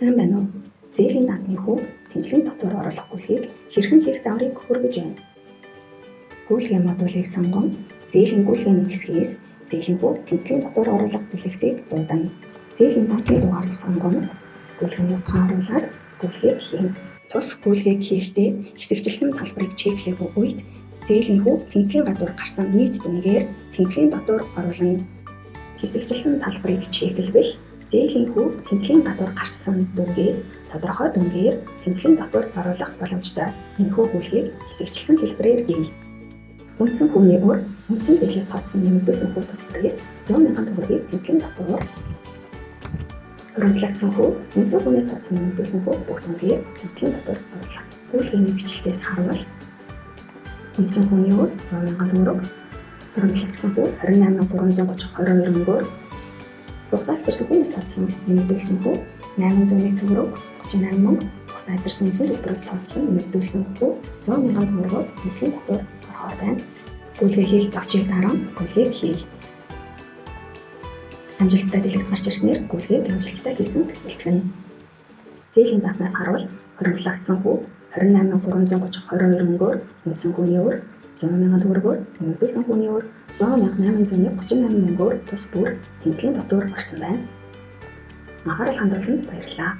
Сайн байна уу? Зээлийн дансны хүү тэнцлийн дотор оруулах гүйлгээг хэрхэн хийх загварыг хүргэж байна. Гүйлгээ модулийг сонгон зээлийн гүйлгээний хэсгээс зээлийн хүү тэнцлийн дотор оруулах дэлгэцийг дуудана. Зээлийн дансны дугаарыг сонгоно. Гүйлгээний утгаа оруулаад гүйлгээг хийнэ. Тус гүйлгээг хийхдээ хэсэгчилсэн талбарыг чеклээгүй үед зээлийн хүү тэнцлийн гадуур гарсан нийт дүнгээр тэнцлийн дотор оруулна. Хэсэгчилсэн талбарыг чеклэвэл зээлийн хүү тэнцлийн гадуур гарсан дүнгээс тодорхой дүнгээр тэнцлийн дотор оруулах боломжтой. Энэхүү гүйлгээг хэсэгчилсэн хэлбэрээр гий. Үндсэн хүүний өр үндсэн зээлээс тооцсон нэмэгдүүлсэн хүү тус бүрээс 100 мянган төгрөгийг тэнцлийн дотор, хуримтлагдсан хүү үндсэн хүүнээс тооцсон нэмэгдүүлсэн хүү бүх дүнгээр тэнцлийн дотор оруулах. Гүйлгээний бичлэгээс харвал үндсэн хүүний өр 100 мянган төгрөг, хуримтлагдсан хүү 28 330 22 мөнгөөр, хугацаа хэтэрсэн хүүнээс тооцсон нэмэгдүүлсэн хүү 801 төгрөг 38 мөнгө, хугацаа хэтэрсэн үндсэн төлбөрөөс тооцсон нэмэгдүүлсэн хүү 100 мянган төгрөгөөр тэнцлийн дотор орохоор байна. Гүйлгээ хийх товчийг даран гүйлгээг хий. Амжилттай дэлгэц гарч ирснээр гүйлгээг амжилттай хийсэнд илтгэнэ. Зээлийн данснаас харвал хуримтлагдсан хүү 28 330 22 мөнгөөр, үндсэн хүүний өр 100 мянган төгрөгөөр, нэмэгдүүлсэн хүүний өр 100 801 38 мөнгөөр тус бүр тэнцлийн дотор орсон байна. Анхаарал хандуулсанд баярлалаа.